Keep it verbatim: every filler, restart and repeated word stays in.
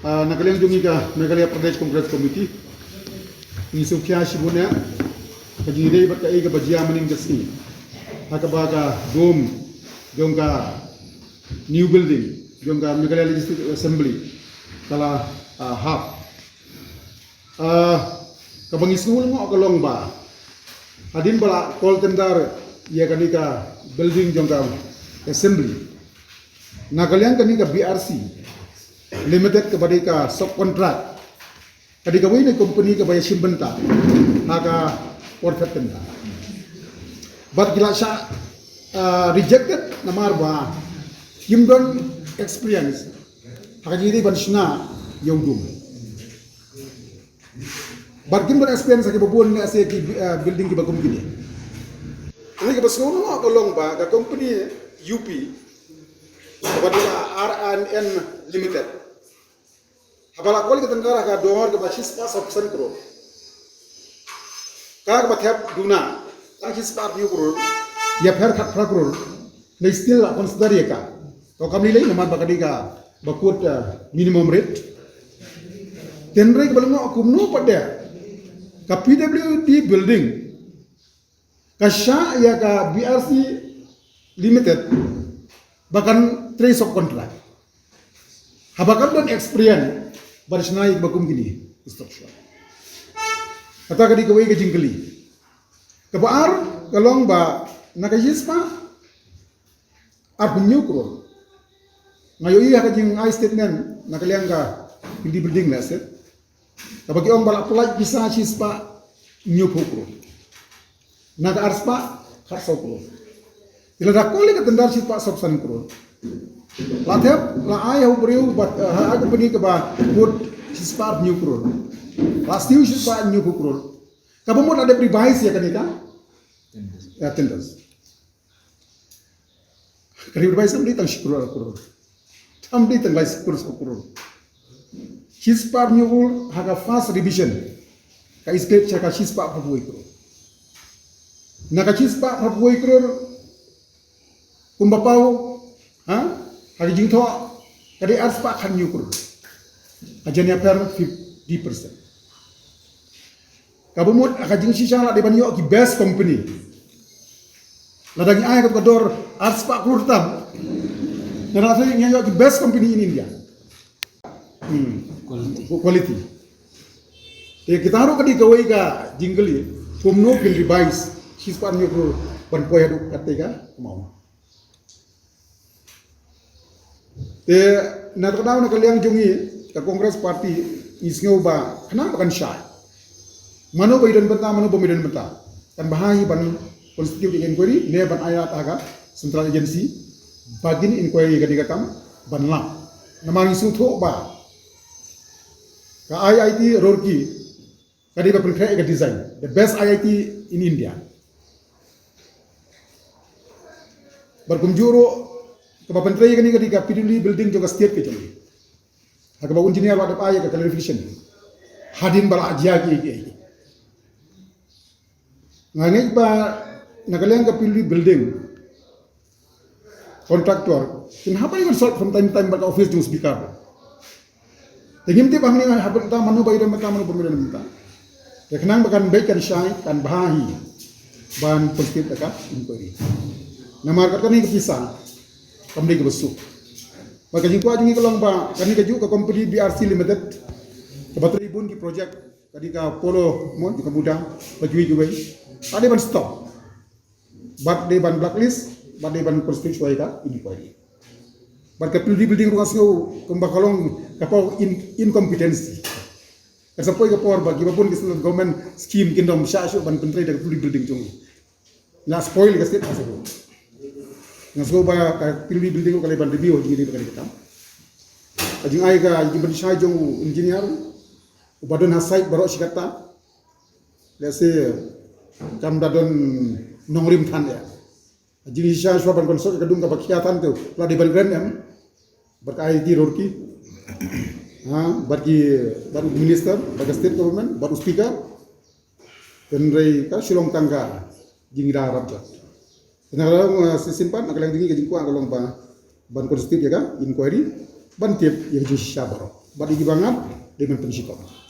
Ah, na ka liang jong ngi ka Meghalaya Pradesh Congress Committee, ngi sngewkhia shibun ïa ka jingïadei bad kaei kaba jia mynhynnin ka sngi ha kaba ka dome jong ka new building jong ka Meghalaya Legislative Assembly ka la, ah, hap. Ah, kaba ngi sngew lyngngoh ka long ba hadien ba la call tender ïa kane ka building jong ka assembly, na ka liang kane ka B R C Limited kaba dei ka subcontract, ka dei kawei na company kaba ïashim bynta ha ka por thep tender. Bad ki la shah, ah, rejected namar ba kim don experience ha ka jingdei ban shna ïa u dome. Bad kim don experience ha kiba bun, lehse ki, eh, building kiba kum kine. Kane kaba sngew lyngngoh ka long ba ka company U P kaba dei ka R and N Limited, haba la call ka tender ha ka dor kaba shispah sawphew san klur, ka kaba thep duna ka shispah arphew klur, ïapher khatphra klur, lei still la consider ïa ka. To kam lei lei namar ba ka dei kaba kut, eh, minimum rate. Hynrei kaba lyngngoh kumno pat de ka P W D building ka shah ïa ka B R C Limited ba kan trei subcontract, haba kan don experience ban shna ïa kiba kum kine construction. Kata ka dei kawei ka jingkylli. Kaba ar ka long ba na ka shispah arphew hynñiew klur, nga ïohi ha ka jingai statement na ka liang ka P W D building lehse, kaba ki ong ba la pyllait pisa shispah hynñiewphew klur na ka arspah khatsaw klur. Te lada call ïa ka tender shispah sawphew san klur, la thep, la ai ha u briew bad, eh, ha ka company kaba kut shispah arphew hynñiew klur, la siew shispah hynñiewphew klur, kaba mut la dep revise ïa kane ka, ïa tenders. Ka revise kam dei tang shi klur ar klur, kam dei tang lai klur saw klur. Shispah hynñiew klur ha ka first revision ka escalate sha ka shispah phra phew wei klur. Na ka shispah phra phew wei klur, kumba paw, ha, ha ka jingthoh ka dei arspah khathynñiew klur, ka jan ïapher fifty percent. Kaba mut ha ka jingshisha la dei ban ïoh ki best company. Lada ngi ai ka dor arspah klur tam, nga rasa ngi ïoh ki best company in India. Hmm. Quality. Quality. Te kita ruh ka dei kawei ka jingkylli, kumno phin revise shispah hynñiew klur ban poi haduh katei ka amount. Te na ka daw na ka liang jong ngi ka Congress Party, ngi sngew ba khnang ba kan shai, mano ba i don bynta, mano ba ym don bynta, kan bha hi ban constitute inquiry ne ban ai lad ha ka Central Agency ba kin inquiry ïa kane ka kam ban lap. Namar ngi sngewthuh ba ka I I T Roorkee ka dei ba pynkhreh ïa ka design, the best I I T in India. Bad kumjuh ruh kaba pyntrei ïa kane ka dei ka P W D building jong ka state ka jong ngi, ha kaba u engineer u la dep ai ïa ka clarification hadien ba la jia kiei kiei. Nga ngeit ba na ka liang ka P W D building contractor kin hap ban consult from time to time bad ka office jong speaker. Te ngim tip hangne ha bynta mano ba i don bynta, mano ba ym don bynta. Te khnang ba kan beit kan shai, kan bha hi ban constitute da ka inquiry. Namar kat kane ka pisa kam dei kaba suk. Ba ka jingkwah jong ngi ka long ba kane kajuh ka company B R C Limited kaba trei bun ki project, ka dei ka Polo Mall, ka Buda, ka jong ngi kiwei, ka dei ban stop. Bad dei ban blacklist, bad dei ban constitute shuwa ïa ka inquiry. Bad ka P W D building ruh nga sngew kumba ka long ka paw in-, incompetency. Ka sa poi ka por ba kiba bun ki central government scheme kin dom shah shuh ban pyntrei da ka P W D building jong ngi. Nga spoil ka state ka sa ruh. Nga sngew ba ka P W D building ruh ka lei ban review ha jingïadei bad kane ka kam. Ka jingai ka jingpynshai jong u engineer uba don ha site baroh shi katta, lehse kam da don nongrim than ïa. Jingshisha shuwa ban consult ka dung kaba khia than te la dei ban kren em bad ka I I T Roorkee, ha, bad ki, bad u minister, bad ka state government, bad u speaker. Hynrei ka shu long tang ka jingïada rap jot. Na ka liang, eh, shisien pat na ka liang jong ngi ka jingkwah ka long ba ban constitute ïa ka inquiry ban tip ïa ka jingshisha baroh. Bad ïa kiba ngap dei ban pynshitop.